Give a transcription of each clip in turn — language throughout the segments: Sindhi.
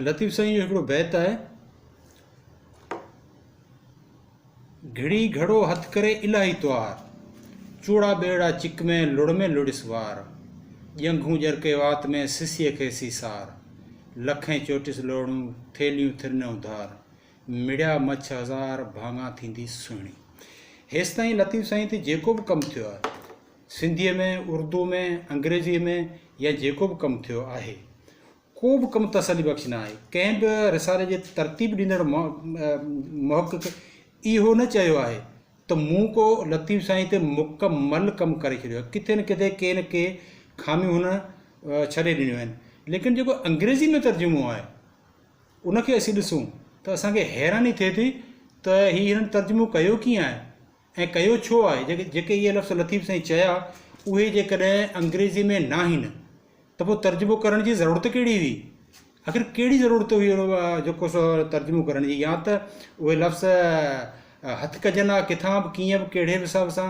لطيف سائين جو هڪڙو بيت آهي. گهڙي گهڙو هٿ ڪري الاهي توار، چوڙا ٻيڙا چڪ ۾ لڙ ۾ لڙيس وار، ڄنگهون ڄرڪي وات ۾ سسيء کي سيسار، لکين چوٽيس لوڙهون ٿيلهيون ٿرنئون ڌار، مڙيا مڇ هزار ڀاڱا ٿيندي سهڻي. هيستائين لطيف سائين تي جيڪو به ڪم ٿيو آهي، سنڌيء ۾، اردوء ۾، انگريزيء ۾ يا جيڪو به ڪم ٿيو آهي، ڪو به ڪم تسلي بخش نه آهي. ڪنهن به رسالي جي ترتيب ڏيندڙ محقق اهو نه چيو آهي ته مون ڪو لطيف سائين تي مڪمل ڪم ڪري ڇڏيو آهي. ڪٿي نه ڪٿي ڪي نه ڪي خاميون هن ڇڏي ڏنيون آهن. ليڪن جيڪو انگريزي ۾ ترجمو آهي ان کي اسين ڏسون ته اسان کي حيراني ٿئي ٿي ته هي هنن ترجمو ڪيو ڪيئن آهي؟ ۽ ڪيو ڇو آهي؟ جيڪي اهي لفظ لطيف سائين چيا، اهي جيڪڏهن انگريزيء ۾ ناهن ته پوء ترجمو ڪرڻ جي ضرورت ڪهڙي هئي؟ آخر ڪهڙي ضرورت هئي جيڪو سو ترجمو ڪرڻ جي؟ يا ته اهي لفظ هٿ ڪجن ها ڪٿان به ڪيئن به ڪهڙي به حساب سان.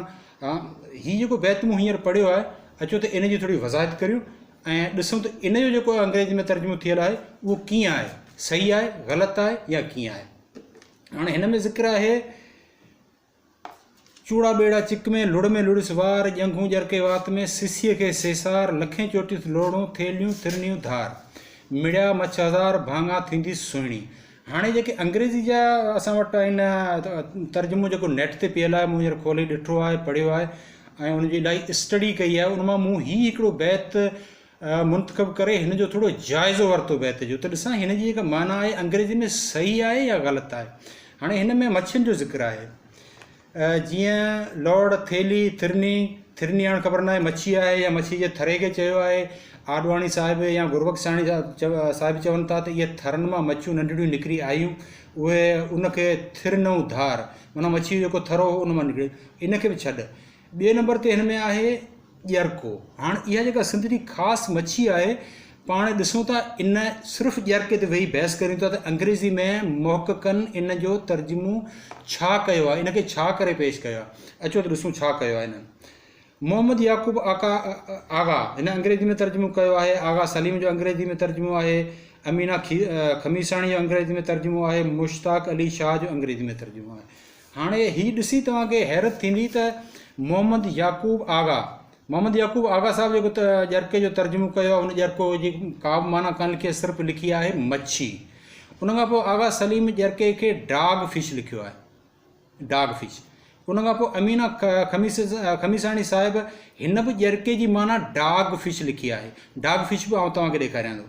هي جيڪو بيت مون هينئر پڙهيو آهي، اچو ته ان جي ٿوري وضاحت ڪريون ۽ ڏسون ته ان جو جيڪو انگريزي ۾ ترجمو ٿيل آهي اهو ڪيئن آهي، صحيح آهي، غلط آهي يا ڪيئن آهي؟ هاڻي هن ۾ ذڪر آهي. چوڙا ٻيڙا چڪ ۾، لڙ ۾ لڙيس وار، ڄنگهون ڄرڪي وات ۾، سسيء کي سيسار، لکين چوٽيس لوڙهون، ٿيلهيون ٿرنيون ڌار. مڙيا مڇ هزار، ڀاڱا ٿينديس سهڻي. هاڻي جيڪي انگريزي جا اسان وٽ آهن ترجمو جيڪو نيٽ تي پيل آهي مون هينئر کولي ڏٺو آهي پڙهيو آهي ۽ ان جي الاهي اسٽڊي ڪئي آهي ان مان مون هي هڪڙو بيت منتخب ڪري هن جو ٿورو جائزو ورتو بيت جو ته ڏسان هن جي جيڪا معنيٰ آهي انگريزي ۾ صحيح آهي يا غلط آهي. هاڻي هن ۾ مڇين جو ذڪر آهي جيئن لوڙ، ٿيلهي، ٿرني، ٿرني هاڻ خبر ناهي مڇي آهي يا مڇي جي ٿري کي چيو آهي. آڏواڻي صاحب يا گربخشاڻي صاحب چون ٿا ته اهي ٿرن مان مڇيون ننڍڙيون نڪري آيون اهي ان کي ٿرنئون ڌار معنيٰ مڇي جو جيڪو ٿرو هو ان مان نڪري ان کي به ڇڏ. ٻئي نمبر تي هن ۾ آهي ڄرڪو. هاڻ اها جيڪا سنڌ جي خاص مڇي آهي، پاڻ ڏسون ٿا ان صرف ڄرڪي تي ويهي بحث ڪريون ٿا ته انگريزي ۾ محققن ان جو ترجمو ڇا ڪيو آهي، ان کي ڇا ڪري پيش ڪيو آهي. اچو ته ڏسون ڇا ڪيو آهي انهن. محمد يعقوب آقا آغا هن انگريزي ۾ ترجمو ڪيو آهي، آغا سليم جو انگريزي ۾ ترجمو آهي، امينه خميساڻي جو انگريزي ۾ ترجمو آهي، مشتاق علي شاهه جو انگريزي ۾ ترجمو آهي. هاڻي هي ڏسي توهان کي حيرت ٿيندي ته محمد يعقوب آغا، محمد يعقوب آغا صاحب جيڪو ڄرڪي جو ترجمو ڪيو آهي ان ڄرڪو جي ڪا به معنيٰ ڪانه لکي آهي صرف لکي آهي مڇي. ان کان پوء آغا سليم ڄرڪي کي ڊاگ فش لکيو آهي، ڊاگ فش. ان کان پوء امينه خميساڻي صاحب هن به ڄرڪي جي معنيٰ ڊاگ فش لکي آهي. ڊاگ فش به آئون توهان کي ڏيکاريان ٿو.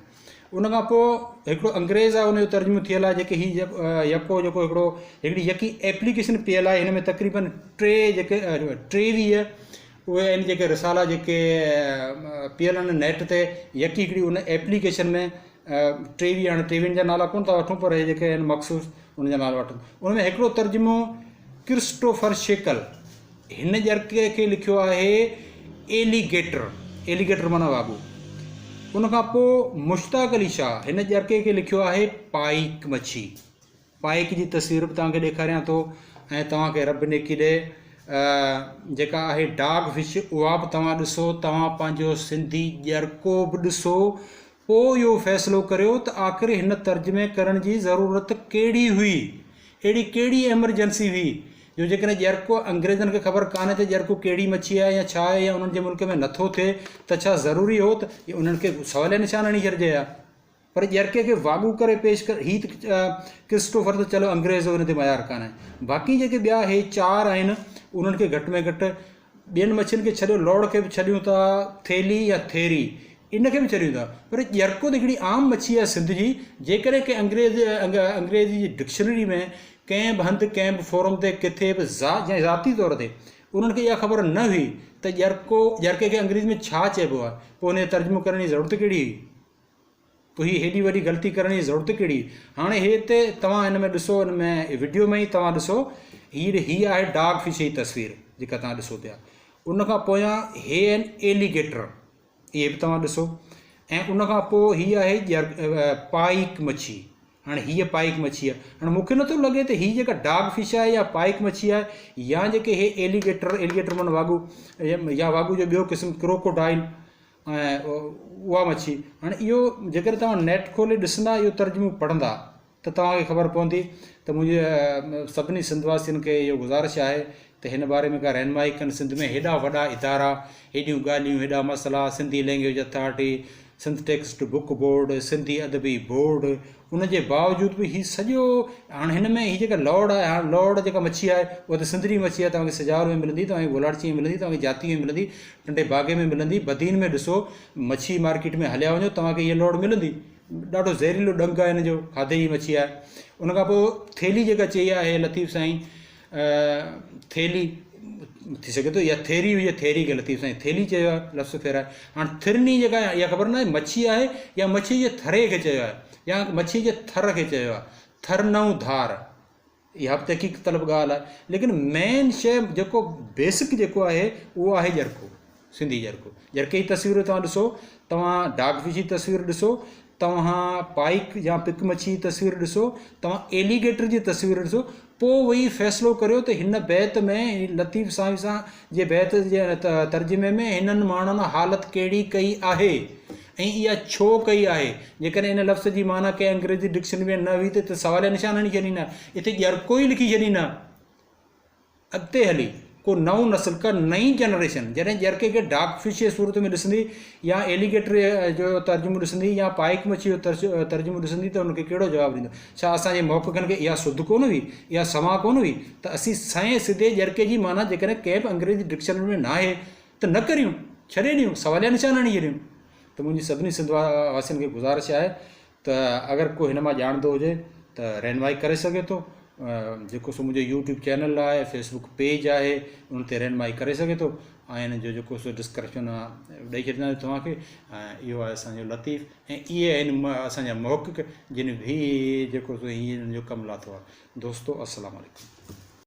ان کان پوء هڪڙو انگريز آهي ان جو ترجمو ٿيل آهي جيڪي هي يڪو جيڪو هڪڙو هڪڙي يڪي ايپليڪيشن پيل آهي هن ۾ تقريبن ٽي جيڪي 23 اهي آهن جيڪي رسالا جيڪي پيل آهن نيٽ تي يڪي هڪڙي ان ايپليڪيشن ۾ 23 هاڻي ٽيويهن جا نالا ڪونه ٿا وٺون پر هي جيڪي آهن مخصوص ان جا نالا وٺون ان ۾ هڪڙو ترجمو ڪرسٽوفر شيڪل هن ڄرڪي کي لکيو آهي ايليگيٽر، ايليگيٽر معنيٰ واڳو. ان کان پوء مشتاق علي شاهه هن ڄرڪي کي لکيو آهي پائيڪ مڇي. پائيڪ جي تصوير به توهان کي ڏيکاريان ٿو ۽ توهان کي رب نيڪي ڏي جيڪا آهي ڊاگ فش اها به توهان ڏسو توهان پنهنجو سنڌي ڄرڪو به ڏسو پوء اهو فيصلو ڪريو ته آخر هن ترجمي ڪرڻ جي ضرورت ڪهڙي هئي؟ اهڙي ڪهڙي ايمرجنسي هئي جو جيڪڏهن ڄرڪو انگريزن کي خبر ڪانهي ته ڄرڪو ڪهڙي مڇي آهي يا ڇا آهي يا انهن جي ملڪ ۾ نٿو ٿئي ته ڇا ضروري هو ته انهن کي سواليه نشان هڻي ڇڏجي ها؟ پر ڄرڪي کي واڳو ڪري پيش ڪر هي ته ڪرسٽوفر ته چلو انگريز هو ان تي ميار ڪانهي باقي جيڪي ٻيا هي چار آهن انهن کي گهٽ ۾ گهٽ ٻين مڇين کي ڇڏيو لوڙ کي به ڇڏيون ٿا ٿيلهي يا ٿيري ان کي به ڇڏيون ٿا پر ڄرڪو ته هڪڙي عام مڇي آهي سنڌ جي جيڪڏهن ڪنهن انگريز انگريزي جي ڊڪشنري ۾ ڪنهن به هنڌ ڪنهن به فورم تي ڪٿي به يا ذاتي طور تي انهن کي اها خبر نه هئي ته ڄرڪو ڄرڪي کي انگريزي ۾ ڇا چئبو آهي پوء ان جو ترجمو ڪرڻ جي ضرورت ڪهڙي هئي پوء هي هيڏي وڏي غلطي ڪرڻ جي ضرورت ڪهڙي هاڻي هي تي توهان هن ۾ ڏسو هن ۾ وڊيو ۾ ئي توهان ڏسو هي هي آهي ڊاگ فش جي تصوير جيڪا توهان ڏسو پيا ان کان پويان هي آهن ايليگيٽر اهي به توهان ڏسو ۽ ان کان پوء هي آهي پائيڪ مڇي هاڻي هيء پائيڪ مڇي آهي هاڻي مون کي نٿو لڳي ته هي جيڪا ڊاگ فش آهي يا پائيڪ مڇي آهي يا جيڪي هي ايليگيٽر ايليگيٽر معنيٰ واڳو يا واڳو جو ٻيو قسم ڪروڪوڊائل ۽ اها مڇي هاڻي اهو جيڪڏهن توهان نيٽ کولي ڏسندا اهو ترجمو پڙهندا ته توهان کي خبر پوندي ته منهنجي سڀني سنڌ واسين کي اهو گذارش آهي ته هن باري ۾ ڪا رهنمائي ڪن سنڌ ۾ هيڏا وڏا ادارا هيڏيون ڳالهيون هيڏا مسئلا Sindhi language authority Sindh text book board Sindhi Adabi board ان جي باوجود به هي سڄو هاڻ هن ۾ هي جيڪا لوڙ آهي هاڻ لوڙ جيڪا مڇي آهي اها ته سنڌڙي مڇي آهي توهان کي سجاول ۾ ملندي توهان کي گولاڙچي ۾ ملندي توهان کي جاتي ۾ ملندي ٽنڊي باگي ۾ ملندي بدين ۾ ڏسو مڇي مارڪيٽ ۾ هليا وڃو توهان کي هيء لوڙ ملندي ڏاڍو زهريلو ڏنگ آهي هن جو کاڌي جي مڇي آهي ان کان پوء ٿيلهي جيڪا چئي آهي لطيف سائين ٿيلهي ٿي سگهي ٿو يا ٿيري هجي ٿيري کي لطيف سائين ٿيلهي چيو آهي لفظ ڦيرائي هاڻ ٿرني جيڪا آهي اها خبر ناهي مڇي آهي يا مڇي جي ٿري کي چيو آهي يا مڇي جي ٿر کي چيو آهي ٿر نئون ڌار اها به تحقيق طلب ڳالهه آهي ليڪن مين شيء جيڪو بيسڪ جيڪو آهي اهو آهي ڄرڪو سنڌي ڄرڪو ڄرڪي جي تصوير توهان ڏسو توهان ڊاگ فش جي تصوير ڏسو توهان پائيڪ يا پڪ مڇي جي تصوير ڏسو توهان ايليگيٽر جي تصوير ڏسو پوء ويهي فيصلو ڪريو ته هن بيت ۾ لطيف سائين سان جي بيت جي ترجمي ۾ هنن ماڻهن حالت ڪهڙي ڪئي آهي ۽ اها ڇو ڪئي آهي جيڪڏهن ان لفظ جي معنيٰ ڪنهن انگريزي ڊڪشنري ۾ نه هئي ته اتي سواليه نشان هڻي ڇڏين ها اتي ڄرڪو ئي لکي ڇڏين ها اڳتي هلي ڪو نئون نسل، ڪا نئين جنريشن جڏهن ڄرڪي کي ڊاڪ فش جي صورت ۾ ڏسندي يا ايليگيٽر جو ترجمو ڏسندي يا پائيڪ مڇي جو ترجمو ڏسندي ته ان کي ڪهڙو جواب ڏيندو؟ ڇا اسان جي محققن کي اها سڌ ڪونه هئي، اها سما ڪونه هئي ته اسين سنئين سڌي ڄرڪي جي معنيٰ جيڪڏهن ڪنهن به انگريزي ڊڪشنري ۾ ناهي ته نه ڪريون، ڇڏي ڏيون، سواليه نشان هڻي ڇڏيون. ته منهنجي سڀني سنڌ واسين کي گذارش آهي ته اگر ڪو هن مان ڄاڻندو هجي ته رهنمائي ڪري سگهي ٿو جيڪو سو منهنجو يوٽيوب چينل آهي فيسبوڪ پيج آهي ان تي رهنمائي ڪري سگهي ٿو ۽ ان جو جيڪو سو ڊسڪرپشن ڏئي ڇڏينداسين توهان کي ۽ اهو آهي اسانجو لطيف ۽ اهي آهن اسانجا محقق جن به جيڪو سو هي ان جو ڪم لاٿو آهي دوستو السلام عليڪم.